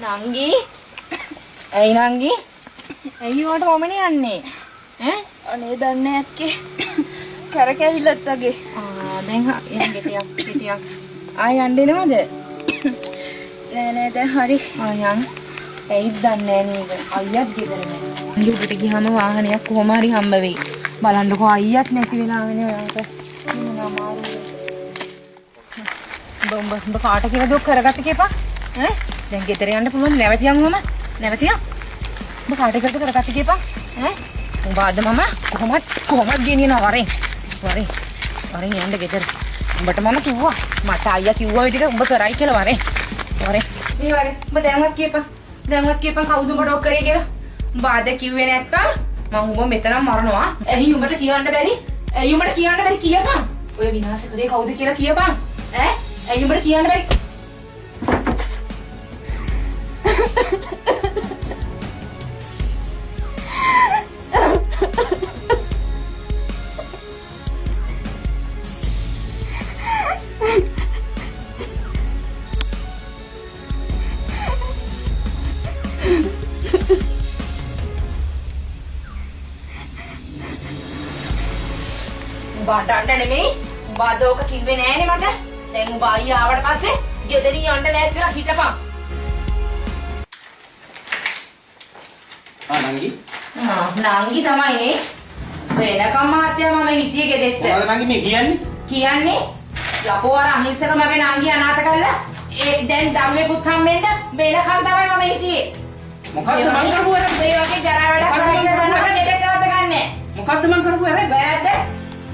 නංගි ඇයි නංගි ඇයි ඔයාට වමනේ යන්නේ ඈ අනේ දන්නේ ඇක්කේ කැරකැවිලත් වගේ. ආ දැන් එන්න ගෙටියක් ගෙටියක් ආයෙ යන්න එනවද? නෑ නෑ දැන් හරි. ආ යන් ඇයිද දන්නේ නෑ නේද? අයියත් ගෙදර නෑ. නංගි උඩට ගියාම වාහනයක් කොහොම හරි හම්බ වෙයි. බලන්නකෝ අයියත් නැති වෙලාවනේ ඔයාට. මොන අමාරුද? උඹ උඹ උඹ කාට කියලා දුක් කරගත්ත කියපන් ඈ දැන් ගෙදර යන්න පුළුවන් නැවතියන් ඔහම නැවතියන් උඹ කාට කියලාද කරගත්ත කියපන් ඈ උඹ අද මම කොහොමත් කොහොමත් ගෙනියනවා වරෙන් වරෙන් වරෙන් යන්න ගෙදර උඹට මම කිව්වා මට අයියා කිව්වා ඔය ටික උඹ කරයි කියලා වරෙන් වරෙන් මේ වරෙන් උඹ දැන්වත් කියපන් දැන්වත් කියපන් කවුද උඹට ඔක් කරේ කියලා උඹ අද කිව්වේ නැත්තම් මං උඹ මෙතනම මරනවා ඇයි උඹට කියන්න බැරි ඇයි උඹට කියන්න බැරි කියපන් ඔය විනාශ කළේ කවුද කියලා කියපන් ඈ ඇයි උඹට කියන්න බැරි උඹ අඬන්න නෙමෙයි උඹ අද ඕක කිව්වේ නෑනේ මට දැන් උඹ අයියා ආවට පස්සේ ගෙදරින් යන්න ලෑස්ති වෙලා හිටපන්. ආ නංගි ආ නංගි තමයි නේ. ඔය එනකම් මහත්තයා මම හිටියේ ගෙදෙට්ට. මොනවද නංගි මේ කියන්නේ? කියන්නේ යකෝ අර අහිංසක මගේ නංගි අනාථ කරලා ඒ දැන් දරුවෙකුත් හම්බෙන්න වෙනකම් තමයි මම හිටියේ. මොකද්ද මං කරපු වැරද්ද? මේ වගේ ජරා වැඩක් මොකද්ද කරා මං කියලා කරපු දන්නවද වැරද්ද? ගෙදරට වද ගන්නෑ. මොකද්ද මං කරපු වැරද්ද? වැරද්ද?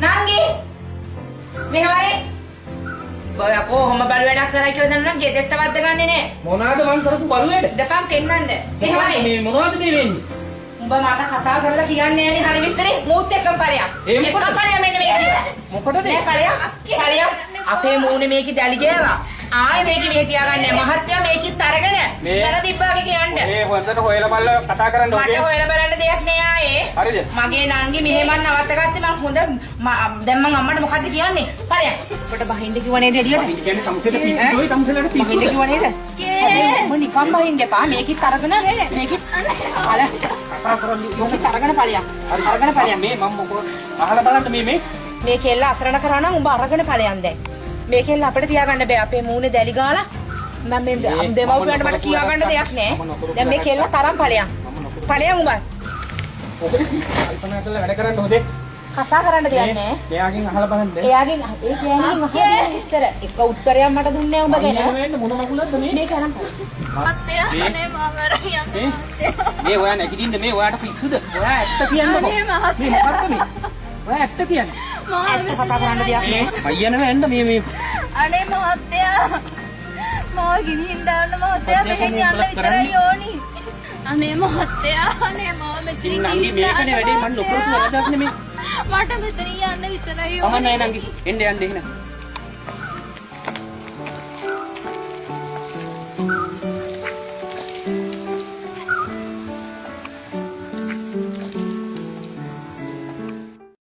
නංගි මෙහෙමයි. ඔය යකෝ ඔහොම බලු වැඩක් කරයි කියලා දන්නවනම් ගෙදරට වද්ද ගන්නෙ නෑ. මොනවාද මං කරපු බලු වැඩ? ඉඳපන් පෙන්නන්න. මෙහෙමයි. මේ මොනවද මේ වෙන්නේ? උඹ මට කතා කරලා කියන්නේ නෑනේ හරි විස්තරේ මූත් එක්කම ඵලයක්. ඒ මොකටද? එක්කම ඵලයක් මෙන්න මේක. මොකටද නෑ ඵලයක්. ඵලයක්. අපේ මූණේ මේකේ දැලි ගෑවා. ආයේ මේකේ මෙහෙ තියාගන්නේ නෑ. මහත්තයා මේකෙත් අරගෙන මේ- යන තිබ්බාගේ කියන්න. මේ හොඳට හොයලා බලලා කතා කරන්න මට ඕකේ. හොයලා බලන්න දෙයක් නෑ ආයේ. හරිද? මගේ නංගි මෙහෙමන් නවත්ත ගත්තේ මං හොඳ දැන් මං අම්මට මොකද්ද කියන්නේ? ඵලයක්. ඔබට බහින්ද කිව්ව නේද එළියට? බහින්න කියන්නේ සමුසෙට පිස්සුයි තමුසෙලට බහින්ද පිස්සුද? කිව්ව නේද? හැබැයි උඹ නිකන් බහින්න එපා. මේකෙත් අරගෙන මේකෙත් ඵල කතා කරන්න මේකෙත් අරගෙන ඵලයක්. අරගෙන ඵලයක්. මේ මම මොකෝ අහලා බලන්න මේ මේ මේ කෙල්ල අසරණ කරා නම් උඹ අරගෙන ඵලයන් දැන්. මේ කෙල්ල අපිට තියාගන්න බෑ. අපේ මූණේ දැලි ගාලා මම මේ මේ දෙමව්පියන්ට මම මට කියා ගන්න නොකරපු දෙයක් නෑ. මම නොකරපු දැන් මේ වැඩක්. කෙල්ල තරම් ඵලයන්. මම නොකරපු ඵලයන් උඹ. ඔබ කල්පනා කරලා වැඩ කරන්න හොදේ. කතා කරන්න දෙයක් නෑ. මෙයාගෙන් අහලා බලන්න. එයාගෙන් ඒ ගෑණිගෙන් අහලා විස්තර. එක උත්තරයක් මට දුන්නේ නෑ උඹ ගැන. බහින්න වෙන්න මොන මගුලක්ද මේ? මේක අරන් ඵලයන්. මහත්තයා මේ- අනේ මාව අරන් යන්න. මේ මේ ඔයා නැගිටින්න මේ ඔයාට පිස්සුද? ඔයා ඇත්ත කියන්නකෝ. අනේ මහත්තයා. මේ මොකද්ද මේ? ඔයා ඇත්ත කියන්නේ. මාව ඇත්ත කතා කරන්න දෙයක් මේ නෑ. අයියා නෙවෙයි එන්න මේ මේ අනේ මහත්තයා මාව ගෙනිහින් දාන්න මහත්තයා මහත්තයා මෙහෙන් කොහොමද යන්න උඹලා විතරයි කරන්නේ? ඕනි. අනේ මහත්තයා අනේ මාව මෙතනින් නංගි ගිහින් මේකනේ දාන්න වැඩේ මං නොකරපු මහත්තයා. වැරද්දක් නෙමෙයි. මට මෙතනින් යන්න විතරයි අහන්න ඕනි. නෑ නංගි. එන්න යන්න එහෙනම්.